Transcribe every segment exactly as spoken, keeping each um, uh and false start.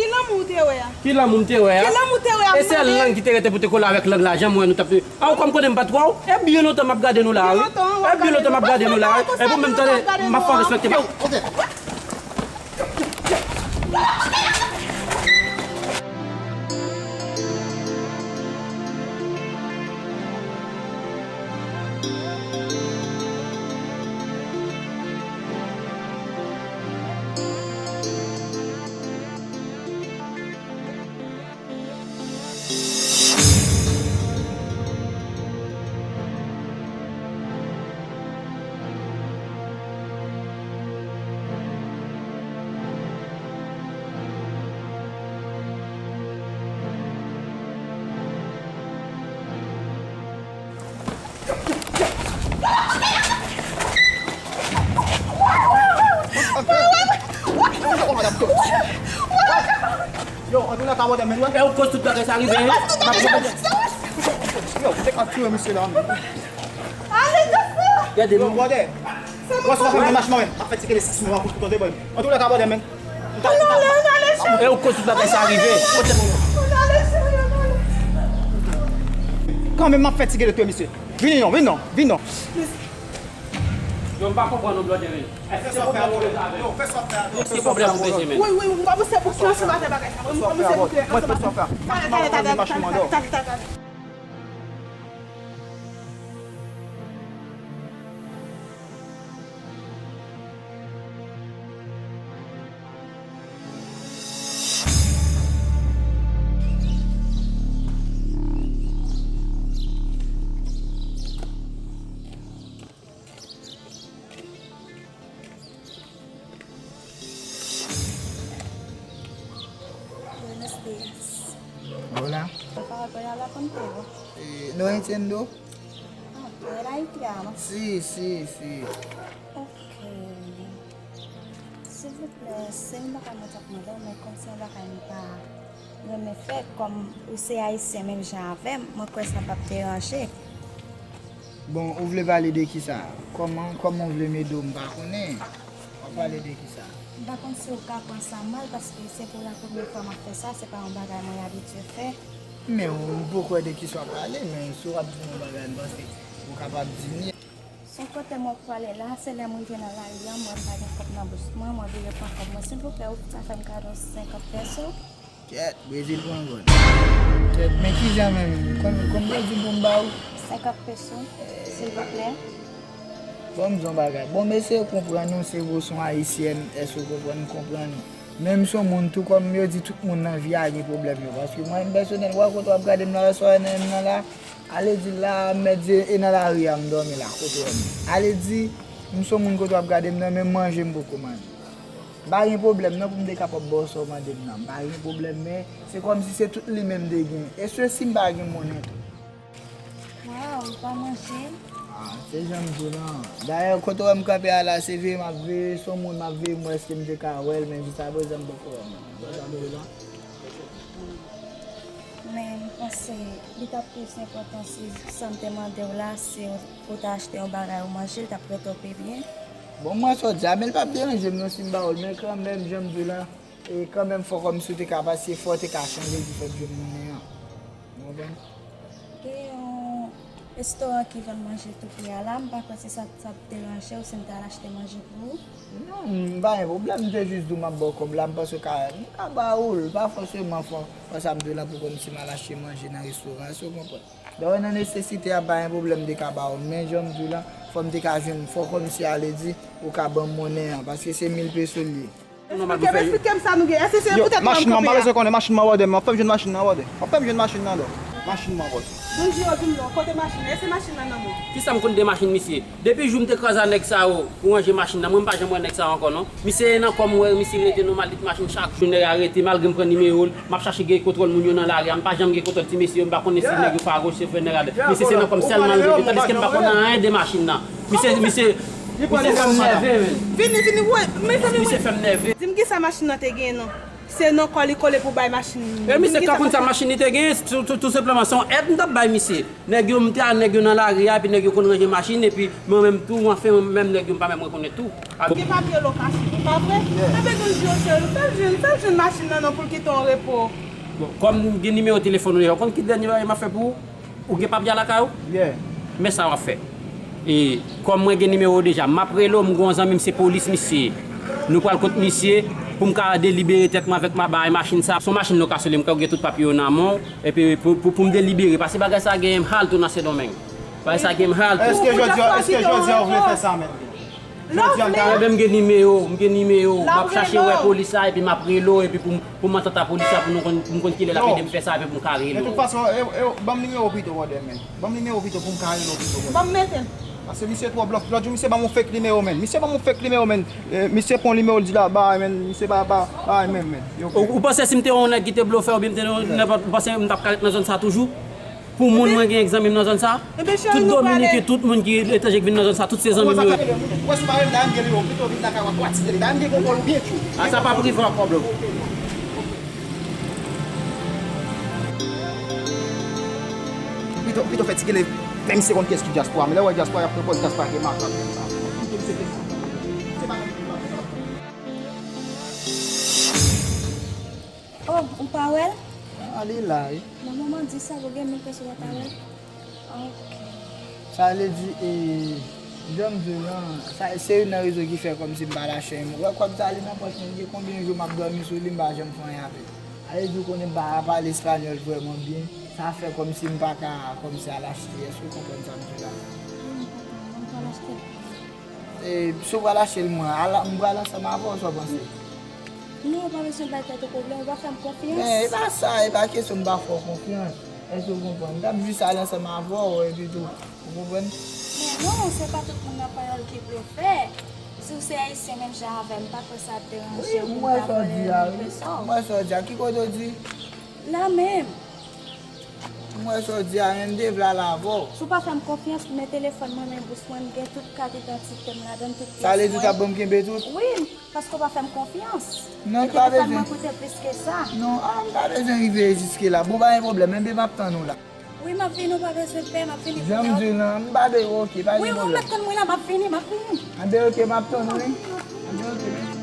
Ki lanmou w te wè a? Ki lanmou m te wè a? Ki lanmou w te wè a, e sèl lang ki te rete pou te kole avèk lang la, jan m wè nou t ap. A, w kòm konnen m pa t wè w? E byen lontan m ap gade nou la a, wi. E byen lontan m ap gade nou la a, wi. E pou menm tande, m ap fè w respekte. Yo, antre nan kabòdè men, wè. E ou koz tout bagay sa rive, hein? Yo, se ka tiye misye la. Gade, yo, brother. Bòs, pa fè machin mwen. M ap fè ti kele sis mwa kout kouto de bòy. Antre nan kabòdè men. E ou koz tout bagay sa rive. Kanmenm m ap fè ti kele tiye misye. Vini non, vini non, vini non. Yo, m pa konprann nou, blòdè, men. Èske se pwoblèm ou bezwen avè m? Èske se pwoblèm ou bezwen, men? Wi, wi, wi, m pa panse pou kle ansanm avè bagay sa. Mwen, m pa panse pou kle ansanm avè. Talè, talè, talè, talè, talè, talè. Buenos días. Hola. Por favor, ¿puedo hablar contigo? Eh, ¿no entiendo? Ah, ¿tú eres haitiano? Sí, sí, sí. Ok. Silvouplè, se yon bagay mwen t ap mande w, men kòm se yon bagay m pa renmen fè, kòm ou se ayisyen menm jan avè m, mwen kwè sa p ap deranje. Bon, ou vle pale de kisa? Kòman, kòman w vle m ede w? M pa konnen. W ap pale de kisa? M pa konn si w ka pran sa mal, paske se pou la premyè fwa m ap fè sa, se pa yon bagay mwen abitye fè. Men ou, m poko wè de kisa w ap pale, men si w ap di m yon bagay, m panse ou kapab di m li. Sou kote mwen prale la, se lè m rive nan lari a, m wè m pa gen kòb nan bous mwen, mwen vire pran kòb mwen. Silvouplè, ou ka fè m kado senkant peso? Kèt, Brezil pran gòd. Kèt, men kijan menm? Kon-, konbyen w di pou m ba w? Senkant peso, silvouplè. Bon, m di yon bagay. Bon, m eseye konprann ou, se vre w se yon ayisyèn, èske w konprann, m konprann ou. Men m se yon moun tou, kòm yo di tout moun nan vi a gen pwoblèm yo. Paske mwen menm pèsonèl, w wè kote w ap gade m nan rèstoran nan la, ale di la, m mèt di, e nan lari a m dòmi la, kote w wè m. Ale di, m se yon moun kote w ap gade m nan, menm manje m poko manje. M pa gen pwoblèm non pou m te kapab ba w sa w mande m nan. M pa gen pwoblèm, men se kòmsi se tout li menm m te gen. E se si m pa gen monnen tou. Waw, ou pa manje? Ah, se jan m di w lan. Dayè, kote w wè m kanpe a la, se veye m ap veye, se yon moun m ap veye, m wè èske m te ka wè l, men jiskaprezan m poko wè l non. Wè sa m di w lan? Men m panse li t ap plis enpòtan si sa m te mande w la, si w, ou ta achte yon bagay ou manje, l t ap rete w pi byen. Bon, m wè sa w di a, men l p ap deranje m non si m ba w l, men kanmenm, jan m di w lan, e kanmenm fò kòmsi w te ka pase, fò w te ka chanje ki fè w jwenn monnen an. Ou konprann? Gen yon restoran ki vann manje tou pre a la, m pa kwè si sa, sa ap deranje w si m ta al achte manje pou ou. Non, m pa gen pwoblèm, m te jis di w m ap ba w kòb la, m panse w ka, m ka ba ou l, pa fòseman fò, fò sa m di w la pou kòmsi m al achte manje nan restoran, èske w konprann? Lè w nan nesesite a, pa gen pwoblèm, m te ka ba w l, men jan m di w lan, fò m te ka jwenn, fò kòmsi ale di, ou ka ban m monnen an, paske se mil peso l ye. Eksplike m, eksplike m sa nou gen. Èske se poutèt mwen m kanpe a? Machin nan, m pa bezwen konnen, machin nan abòde, m ap fè m jwenn machin nan abòde. M ap fè m jwenn machin nan dò. Machin nan abòde. Bondye yo di m non, kote machin nan? Èske machin nan nan men w? Kisa m konn de machin misye? Depi jou m te kraze a nèg sa yo pou ranje machin nan, mwen m pa janm wè nèg sa yo ankò non. Misye nan kò m wè misye rete nòmal, li t machin chak jou nèg a rete, malgre m pran nimewo l, m ap chache gen kontwòl moun yo nan lari a, m pa janm gen kontwòl ti mesye yo, m pa konnen si nèg yo fè agoch, si yo fè nèg adwat. Misye se nan kò m sèlman l rete, tandiske m pa konn anyen de machin nan. Misye, misye, misye fè m nève, men. Vini, vini, wè, mezanmi, wè. Misye fè m nève. Di m kisa machin nan te genyen non. Se nan kò li kole pou bay machin. E misye ka konn sa machin li te genyen, tou, tou, tou senpleman, se yon èd m t ap bay misye. Nèg yo, m te a nèg yo nan lari a, epi nèg yo konn ranje machin, epi mwen menm tou, anfen, menm nèg yo, m pa menm rekonèt tou. Gen papye lokasyon, pa vre? Enben, nou di yo, cheri, fè l jwenn, fè l jwenn machin nan non pou l kite w an repo. Bon, kòm m gen nimewo telefòn ou deja, ou konn ki dènye bagay m ap fè pou ou? Ou gen papye lakay ou? Men sa w ap fè. E, kòm mwen gen nimewo w deja, m ap rele w, m gen yon zanmi m se polis misye ye. Nou pral kot misye pou m ka delibere tèt mwen avèk ma, bagay machin sa. Se yon machin lokasyon li, m kwè w gen tout papye yo nan men w. Epi pou, pou, pou m delibere, paske bagay sa genyen m hal tou nan Sendomeng. Bagay sa genyen m hal tou. Èske jodi a, èske jodi a w vle fè sa menm? Jodi a m ta... Enben, m gen nimewo, m gen nimewo. M ap chache wè polis la, epi m ap rele w, epi pou m, pou m antant a polis la, pou nou konn, pou m konn kilè l ap ede m fè sa, epi pou m ka rele w. De tout fason, e, e, ban m nimewo w pito, brother, man. Ban m nimewo w pito pou m ka rele w pito, brother. Ban m mete l. Paske misye twò blòf. Lòt jou, misye ban m yon fake nimewo, man. Misye ban m yon fake nimewo, man. E, misye pran nimewo l di la, ba, man. Misye ba, ba, ba, man, man. Yo, ou, ou panse si m te yon nèg ki te blofè, oubyen m te yon nèg, ou panse m t ap ka ret nan zòn sa toujou? Pou moun mwen gen zanmi m nan zòn sa, tout Dominiken, tout moun ki etranje ki vin nan zòn sa, tout se zanmi m yo ye. Wè si w pa renmen dayè m gen li, ou pito vin lakay w ap pratike li. Dayè m gen kontwòl ou byen tjou. A, sa p ap rive ankò, bro. Pito, pito fè ti kele ven segonn ki eski dyaspora. Men lè w wè dyaspora, y ap pran pòz dyaspora gen makak. Oh, ou pa wè l? A, li la, wi. Nan moman di sa, ou gen moun pèsonn pa wè l? Ok. Sa vle di, e, jan m di w lan, sa, se youn nan rezon ki fè kòmsi m pa lache anyen. Ou wè kòb sa li nan pòch mwen, gen konbyen jou m ap dòmi sou li, m pa janm fè anyen avè l. Sa vle di, ou konnen m pa ka pale espanyòl vrèman byen, sa fè kòmsi m pa ka, kòmsi al achte, èske w konprann sa m di la? Wi, m konprann, m pral achte l pou ou. E, si w pral achte l mwen, al, m pral ansanm avè w, sa w panse? Non, ou pa bezwen bay tèt ou pwoblèm, ou pa fè m konfyans. Men, e pa sa, e pa kesyon m pa fè w konfyans. Èske w konprann? M t ap jis al ansanm avè w, epi tou, ou konprann? Men non, se pa tout moun nan panyòl ki blofè. Si w se ayisyen menm jan avè m, m pa kwè sa ap deranje w pou m ta vòlè yon moun pèsonn. M wè sa w di a, wi. M wè sa w di a. Ki kote w di? La menm. M wè sa w di a, men m te vle al avè w. Si w pa fè m konfyans, men telefòn mwen, men bous mwen, m gen tout kat idantite m ladan l, tout pyès mwen. Sa vle di w t ap ban m kenbe tout? Wi, paske w pa fè m konfyans. Non, m pa bezwen. E telefòn mwen koute plis ke sa. Non, a, m pa bezwen rive jiske la. Bon, pa gen pwoblèm, enben m ap tann ou la. Wi, m ap vini, ou pa bezwen pè, m ap vini kounye a. Jan m di w lan, m pa bezwen, oke, pa gen pwoblèm. Wi, ou mèt tann mwen la, m ap vini, m ap vini. Enben, oke, m ap tann ou, wi. Enben, oke, mèsi.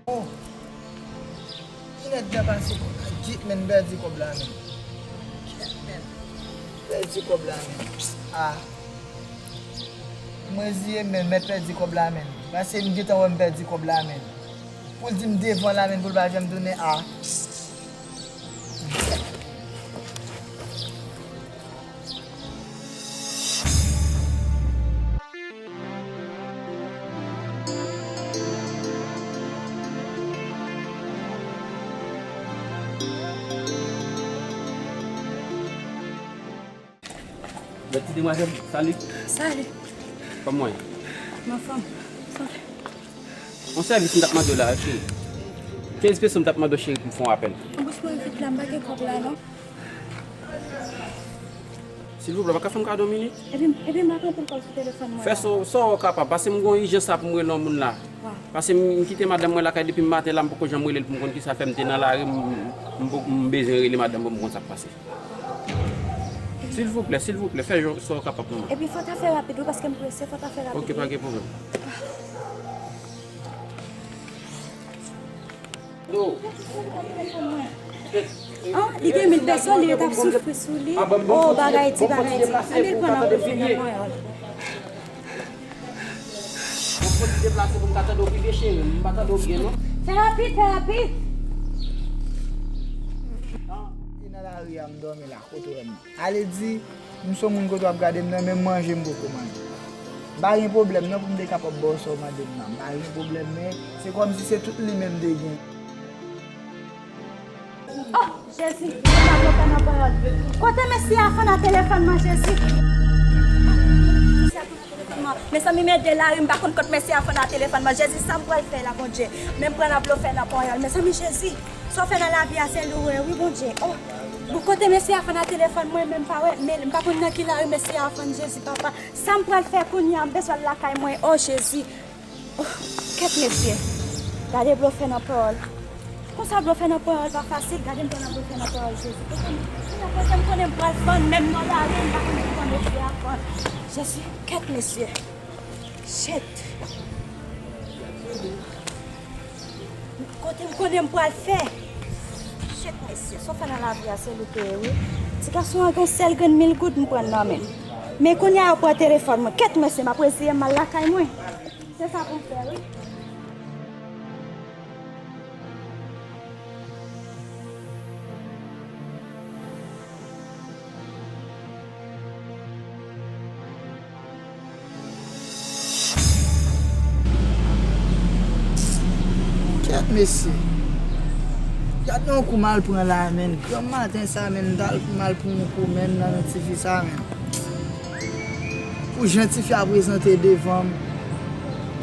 Oh! Ki nèg nan pase kòb la? Git, men m pèdi kòb la, men. Git, men. Pèdi kòb la, men. Ah. Mwen ziye, men, mèt pèdi kòb la, men. Pase m gentan wè m pèdi kòb la, men. Pou l di m devan la, men, pou l pa janm tounen, ah. Bèl ti demwazèl, salut. Salut. Kòman w ye? M anfòm. Santé. Yon sèvis m t ap mande w la, cheri. Kenz peso m t ap mande w, cheri, pou m fè yon apèl. Bous mwen vit la, m pa gen kòb la, non. Silvouplè, w pa ka fè m kado yon minit? Epi, epi m pa gen anpil kòb sou telefòn mwen la. Fè sa w, sa w kapab, paske m gen yon ijans la pou m rele yon moun la. Wa. Paske m, m kite madanm mwen lakay depi maten la, m poko janm rele l pou m konn kisa l fè m te nan lari, m, m, m bezwen rele madanm mwen pou m konn sa k pase. Silvouplè, silvouplè, fè sa w kapab pou mwen. Epi fò w ta fè rapid wi, paske m prese, fò w ta fè rapid wi. Ok, pa gen pwoblèm. An, li gen mil peso, li t ap soufri sou li. O, bagay di, bagay di. Ann al pran nan wout nan panyòl. Mwen fò ti deplase pou m ka tande w pi byen, cheri. M pa tande w byen, non. Fè rapid, fè rapid. E nan lari a m dòmi la, kote w wè m? Ale di, m se yon moun kote w ap gade m nan, menm manje m poko manje. M pa gen pwoblèm non pou m te kapab ba w sa w mande m nan. M pa gen pwoblèm, men se kòmsi se tout li menm m te gen. Oh, Jezi, se pa blofè nan panyòl. Kote mesye a fann a telefòn nan, Jezi? Mezanmi, m ede lari, m pa konn kot mesye a fè nan telefòn mwen. Jezi, sa m pral fè la, Bondye? Men m pran nan blofè nan ponyòl. Mezanmi, Jezi, sa w fè nan lavi a, se lou, wi, Bondye. Oh, bon, kote mesye a fè nan telefòn mwen, men m pa wè, men m pa konn nan ki lari mesye a fè, Jezi, papa. Sa m pral fè kounye a, m bezwen al lakay mwen. Oh, Jezi. Oh, kèt mesye. Gade blofè nan pawòl. Konsa blofè nan pawòl pa fasil. Gade m pran nan blofè nan pawòl, Jezi. Kote m, kote m konnen m pral fann, menm nan lari, m pa konn ki jan mesye a fann. Jezi, kèt mesye. Shit. Kote m konnen m pral fè? Shit, mesye, sa w fè nan lavi a, se lou peye, wi. Ti gason an gen yon sèl grenn mil goud m pran nan men l. Men kounye a yo pran telefòn mwen. Kèt, mesye, m ap reziye m al lakay mwen. Se sa pou m fè, wi. Kèt mesye. Gad yon kou m al pran la, menn. Granm maten sa, menn, m t al, m al pran yon kou, menn, nan men tifi sa, menn. Pou jan tifi a prezante devan m,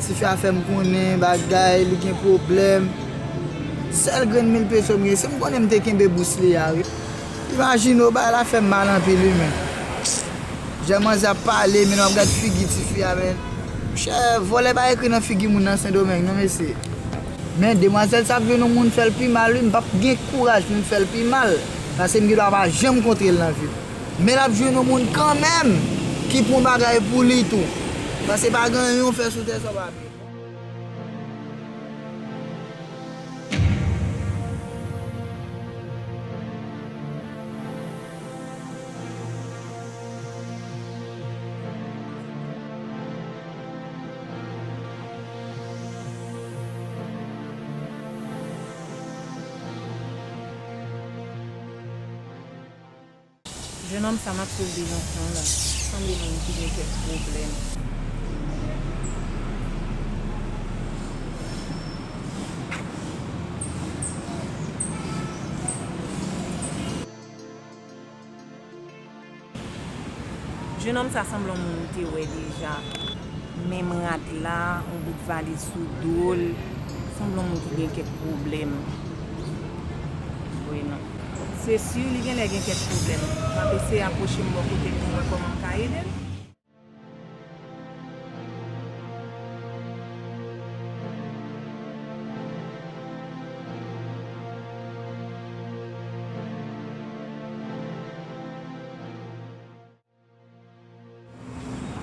tifi a fè m konnen bagay, li gen pwoblèm. Sèl grenn mil peso m gen, si m konnen m te kenbe bous li a, wi. Imajine w, bagay la fè m mal anpil, wi, menn. Jan manzè ap pale, menn, w ap gad figi tifi a, menn. Monchè, vòlè pa ekri nan figi moun nan Sendomeng, non, mesye. Men demwazèl sa ap jwenn yon moun fè l pi mal, wi, m p ap gen kouraj pou m fè l pi mal. Paske m gen dwa pa janm kontre l nan vi m. Men l ap jwenn yon moun kanmenm ki pran bagay pou li tou. Paske pa gen anyen w fè sou tè sa w pa peye. Jennonm sa m ap swiv devan ekran la, sanble moun ki gen kèk pwoblèm. Jennonm sa sanble yon moun m te wè deja. Menm rad la, yon bout valiz sou do l. Sanble yon moun ki gen kèk pwoblèm. Wi, non. Se si, li genlè gen kèk pwoblèm. M ap eseye apwoche m bò kote l pou m wè kòman m ka ede l.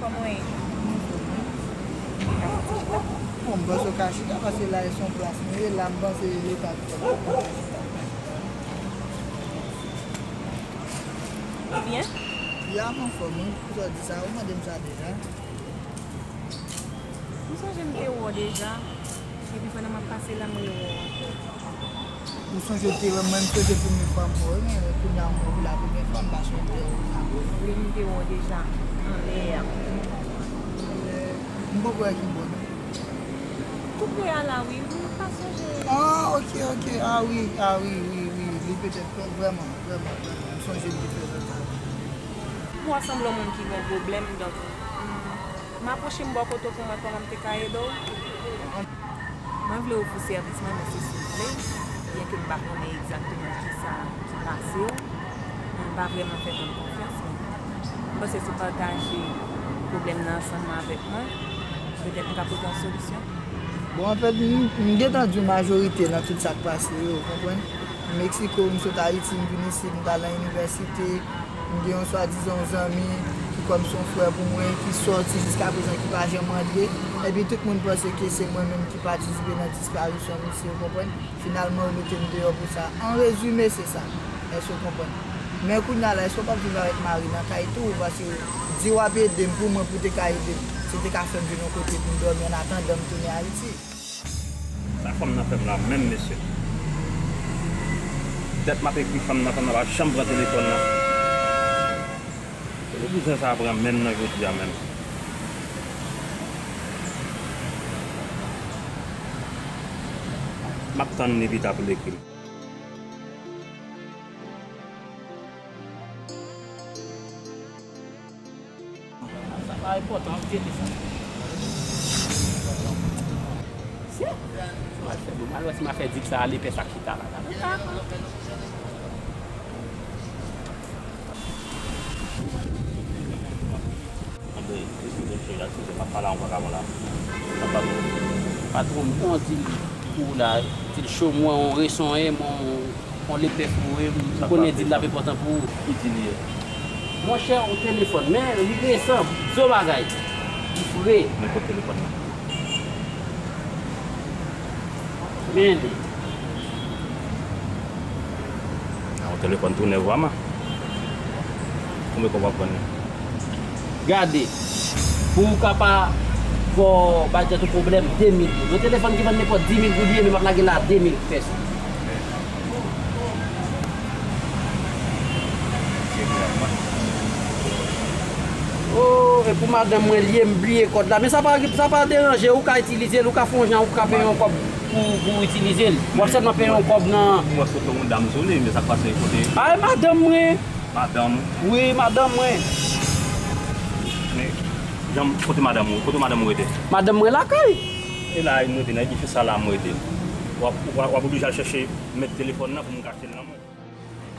Kòman w ye? Bon, m panse w ka chita, paske la e se yon plas nou ye, la m panse e leta ki fè pou w chita. Ou byen? Ya, m anfòm, wi. Poukisa w di sa? Ou mande m sa deja. M sonje m te wè w deja. Epi pandan m ap pase la, m rewè w ankò. Ou sonje w te wè mwen, m sonje premye fwa m wè w, men kounye a m wè w pou la premye fwa, m pa sonje w la. Wi, m te wè w deja anlè a. M poko wè ki bò, non. Tou pre a la, wi, m pa sonje. Ah, ok, ok, ah wi, ah wi, wi, wi, li petèt vrèman, vrèman, vrèman, m sonje m te prezante avè w. M wè w sanble yon moun ki gen pwoblèm, donk, m M apwoche m bò kote w pou m wè kòman m te ka ede w. Mwen vle ofri sèvis mwen, men se si w vle, byenke m pa konnen egzakteman kisa ki pase w, men m pa vrèman fè moun konfyans, men m panse si w pataje pwoblèm nan ansanm avèk mwen, petèt m ka pote yon solisyon. Bon, anfèt, m, m gentan di w majorite nan tout sa k pase yo, ou konprann? M Meksiko, m sot Ayiti, m vin isit, m t al nan inivèsite, m gen yon swadizan yon zanmi ki kwè m se yon frè pou mwen, ki sòti jiskaprezan, ki pa janm rantre, epi tout moun panse ke se mwen menm ki patisipe nan disparisyon misye, ou konprann? Finalman, yo mete m deyò pou sa. An rezime, se sa. Èske w konprann? Men kounye a la, èske w p ap viv avèk mari nan kay tou? Paske di w ap ede m pou mwen, pou w te ka ede m, se te ka fè m jwenn yon kote pou m dòmi annatandan m tounen Ayiti. Sa fanm nan fè m la menm, mesye. Dèt m ap ekri fanm nan, fanm nan pa janm pran telefòn nan. Kote bouzen sa a pran menm nan jodi a menm? M ap tann li pita pou l ekri m. Sa pa yon Enpòtan, ap jete sa. Mesye, m al fè dlo, m al wè si m a fè dip sa ale, pè sa chita la. Antre, eskize m, cheri, eskize m, m ap pale a yon vakabon la. M ap pale. Patwon m, bon, di l pou ou la, di l cho m wè, yon reson, yon, yon lepè fou, wi, m konnen di l l ap enpòtan pou ou. Ki di l ye? Monchè, yon telefòn, men li resan, zo bagay. Li fre. Men kot telefòn nan? Men li. Nan yon telefòn tou nèf vrèman. Konbyen kòb w ap vann li? Gade, pou w ka pa ba tèt ou pwoblèm, de mil goud. Yon telefòn ki vann nenpòt di mil goud li ye, men m ap lage l a de mil pèso. Oh, e pou madanm mwen li ye, m bliye kòd la. Men sa pa, sa pa deranje, ou ka itilize l, ou ka fè yon jan, ou ka peye yon kòb pou, pou itilize l. W ap sèlman peye yon kòb nan. M wè foto yon dam sou li, men sa k pase kote? A, e madanm mwen. Madanm ou? Wi, madanm mwen. Men, jan, kote madanm ou? Kote madanm ou rete? Madanm mwen lakay. E la, m rete nan edifis sa la, m rete. W ap, w ap, w ap oblije al chèche mèt telefòn nan pou m ka achte l nan men w.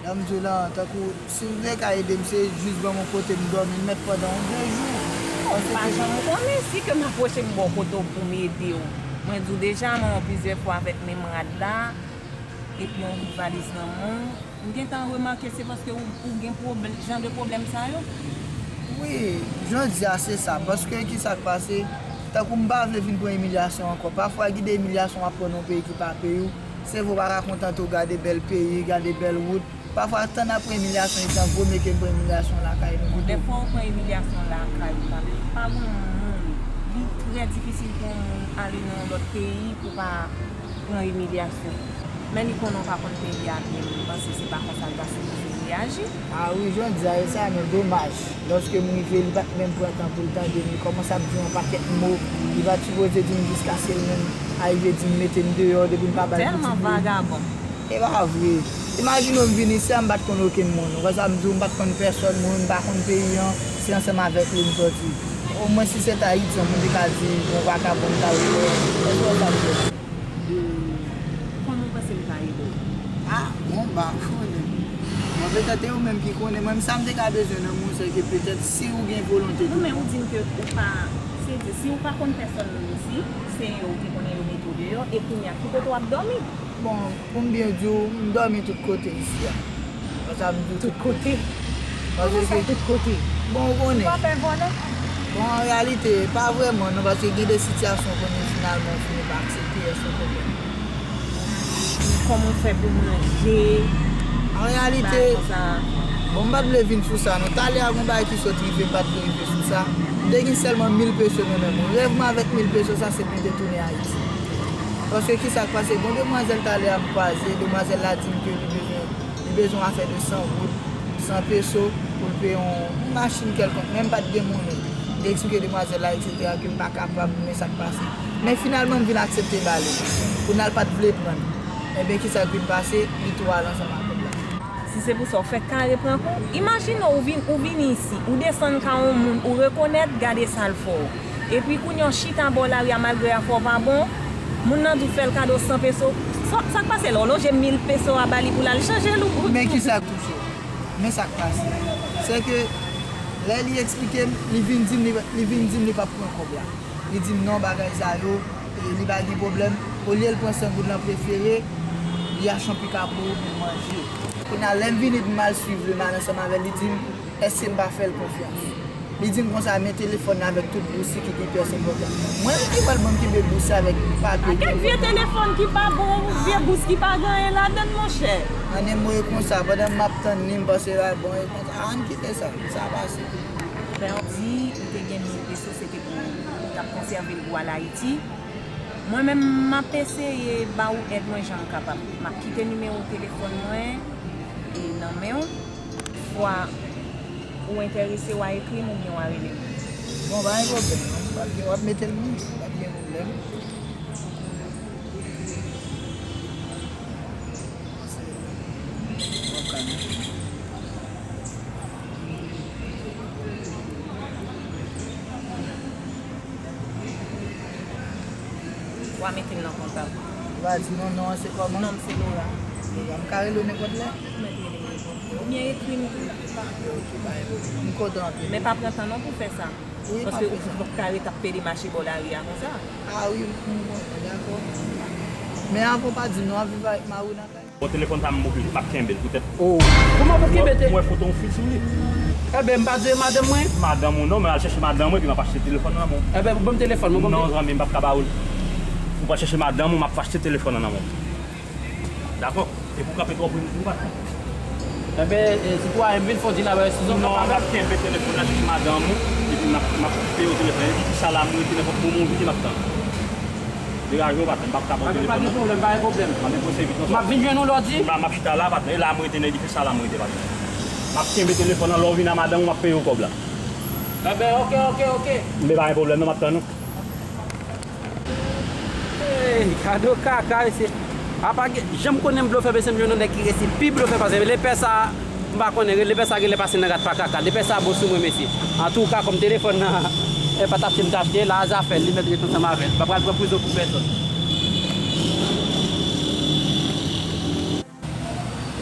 Jan m di w lan, tankou, si w te ka ede m, se jis ban m yon kote m dòmi, m mèt pandan yon de jou. Ou pa janm konnen, si ke m apwoche m bò kote w pou m ede w. Mwen di w deja, mwen wè w plizyè fwa avèk menm rad la, epi yon bout valiz nan men w. M gentan remake se paske ou, ou gen pwoblè-, jan de pwoblèm sa yo. Wi, jodi a se sa, paske ki sa k pase, tankou m pa vle vin pran imilyasyon ankò. Pafwa, gen de imilyasyon w ap pran nan yon peyi ki pa peyi w. Sèvo w pa ka kontante w gade bèl peyi, gade bèl wout. Pafwa, tan n ap pran imilyasyon isit an, vo mye ke n pran imilyasyon lakay nou pito. Dèfwa, ou pran imilyasyon lakay ou, pa, pa gen yon moun. Li trè difisil pou yon moun ale nan yon lòt peyi pou pa pran imilyasyon. Men li konnen w pa konn peyi a byen, m panse se pa konsa l ta sipoze reyaji. A wi, jan w di a, e sa, men domaj. Lòske m rive, li pa t menm pran tan pou l tande m. Li kòmanse ap di m yon pakèt mo. Li pa t sipoze di m jiskaske l menm arive di m mete m deyò depi m pa ba l pitit li. Tèlman vagabon. E pa vre. Imajine w m vin isi a, m pa t konn okenn moun. Ou wè sa m di w, m pa t konn pèsòn, mwen menm m pa konn peyi an, se ansanm avèk li m sòti. Omwen si se t Ayiti, yon moun te ka di, yon vakabon m t al fè. Èske w wè sa m di w? Kòman w panse m ka ede w? A, bon, m pa konnen. Bon, petèt e ou menm ki konnen. Mwen, sa m te ka bezwen nan moun, se ke petèt si ou gen volonte tou. Non, men ou di m ke ou pa, se di, si ou pa konn pèsòn menm isi, se yo ou te konnen yo mete w deyò, e kounye a, ki kote w ap dòmi? Bon, pou m byen di w, m dòmi tout kote isi a. Konsa m di w tout kote. Tout kote? Kòman sa, tout kote? Bon, ou konnen. Ou pa pè vòlè? Bon, an reyalite, pa vrèman non, paske gen de sitiyasyon konnen finalman ou fini pa aksepte, èske w konprann? Kòman w fè pou manje? An reyalite, bagay konsa. Bon, m pa t vle vin sou sa non. Talè a, gon bagay ki sot rive, m pa t vle rive sou sa. M te gen sèlman mil peso nan men mwen. Rèv mwen avèk mil peso sa, se pou m te tounen Ayiti. Paske ki sa k pase? Gon demwazèl talè a m kwaze, demwazèl la di m ke li bezwen, li bezwen afè de san goud, san peso, pou l peye yon, yon machin kèlkonk, men m pa t gen monnen. M te eksplike demwazèl la, etsetera, ke m pa kapab, men sa k pase. Men finalman, m vin aksepte ba li. Kounye a, l pa t vle pran l. Ebyen, ki sa k vin pase? Li tou al ansanm ak kòb la. Si se pou sa, w fèk kare pran kou. Imajine w, ou vin, ou vini isi, ou desann ka yon moun, ou rekonèt, gade sa l fè w. Epi kounye a, w chita bò lari a, malgre afè w pa bon, moun nan di w fè l kado san peso. Sa, sa k pase la? W lonje mil peso a ba li pou l al chanje l ou. Men ki sa k touche w? Men sa k pase. Se ke, lè li eksplike m, li vin di m, li, li vin di m li p ap pran kòb la. Li di m non, bagay sa yo, e, li pa gen pwoblèm. Olye l pran san goud lan, prefere li achte yon pika pou ou pou manje. Kounye a, lè m vini pou m al swiv li, m al ansanm avè l, li di m, èske m pa fè l konfyans? Li di m konsa, men telefòn nan avèk tout bous li ki gen pyès enpòtan. Mwen ki pral ban m kenbe bous avèk papye. A kèk vye telefòn ki pa bon, vye bous ki pa gen anyen ladan l, monchè. An en mo, e konsa, pandan m ap tann li, m panse l a bon, e konsa, ann kite sa, sa pase. Fè w di, ou te gen mil peso, se te pou ou t ap konsève l pou w al Ayiti. Mwen menm, m ap eseye ba ou èd mwen jan m kapab. M ap kite nimewo telefòn mwen e nan men w. Fwa ou enterese, w a ekri m oubyen w a rele m. Bon, pa gen pwoblèm non. W ap gen, w ap mete l non. Pa t gen pwoblèm. W ap ka mete l. W a mete l nan kontak. Ou pa di non, non an se kòman? Non m se Laura. Laura, m ka rele w nenpòt lè? Ou mèt rele m nenpòt lè. Oubyen ekri m tou. Ok, ba, m kontan anpil. Men pa pran tan non pou fè sa. Wi, m ap fè sa. Paske ou p ap ka ret ap pede mache bò lari a konsa. A wi, m konprann, dakò. Men avan w pa di m non, w ap viv avèk mari w nan kay? Bon, telefòn sa m oblije, m ap kenbe l poutèt. Oh. Kòman pou kenbe te? Mwen foto yon fi sou li. Enben, m pa di madanm mwen? Madanm ou non, men al chèche madanm ou epi m ap achte telefòn nan men w. Enben, ban m telefòn mwen, ban m. Non, zanmi, m p ap ka ba ou l. Ou pral chèche madanm ou, m ap achte telefòn nan nan men w. Dakò? Epi w kanpe twò pre m tou, patwon. Enben, e, sitwayen, m vin fè yon ti labay, si zòt kapab. Non, m ap kenbe telefòn nan, chèche madanm ou, epi m ap, m ap peye w telefòn. Epi sa la, m rete nenpòt moman ou vini, m ap tann ou. Degaje w, patwon, m p ap ka ba w telefòn nan. Pa gen pwoblèm, pa gen pwoblèm. M ap depoze vit, non. M ap vin jwenn ou lè w di? M ap, m ap chita la, patwon. E la, m rete nan edifis sa la, m rete, patwon. M ap kenbe telefòn nan, lè w vin a madanm ou, m ap peye w kòb la. Enben, oke, oke, oke. Enben, pa gen pwoblèm, non, m ap tann ou. Ey, gade kaka, mesye. Apa gen, jan m konnen m blofè, mesye, m jwenn yon nèg ki resi pi blofè pase. Lepè sa, m pa konnen, lepè sa genlè pase nan rat pa kaka. Lepè sa bon sou mwen, mesye. Antouka, kòm telefòn nan, e pa t achte m t achte, la a zafè l, li mèt ret ansanm avè l. M pa pral pran prizon pou pèsòn.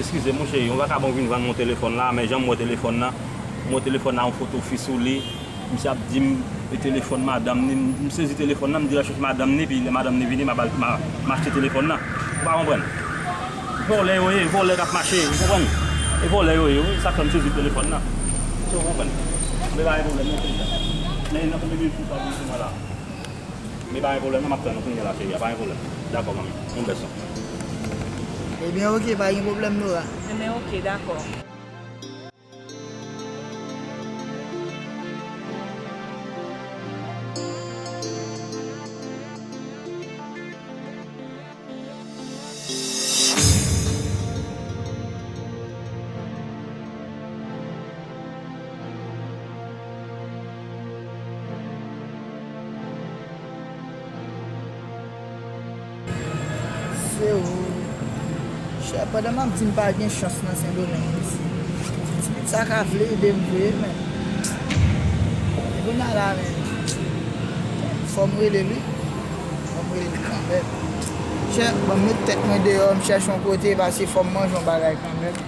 Eskize m, monchè, yon vakabon vin vann mwen telefòn la, men jan m wè telefòn nan, m wè telefòn nan yon foto fi sou li. Misye ap di m, e telefòn madanm ni, m, m sezi telefòn nan, m di l al chèche madanm ni, epi lè madanm ni vini, m a ba l, m a, m a achte telefòn nan. Ou pa konprann? Vòlè yo ye, vòlè k ap mache, ou konprann? E vòlè yo ye, wi, sa fè m sezi telefòn nan. Èske w konprann? Men pa gen pwoblèm, non, cheri. Men nan konbyen minit pou sa vin sou mwen la? Men pa gen pwoblèm, non, m ap tann ou kounye a la, cheri, pa gen pwoblèm. Dakò, manmi. On bèson. Ebyen, oke, pa gen pwoblèm, Nora. Ebyen, oke, dakò. Se ou. Chè, pandan m ap di m pa gen chans nan Sendomeng, mesye. Ti pitit sa ka vle ede m vre, men. Kounye a la, men. Fò m rele l, wi. Fò m rele l kanmenm. Chè, ban m met tèt mwen deyò, m chèche yon kote, paske fò m manje yon bagay kanmenm.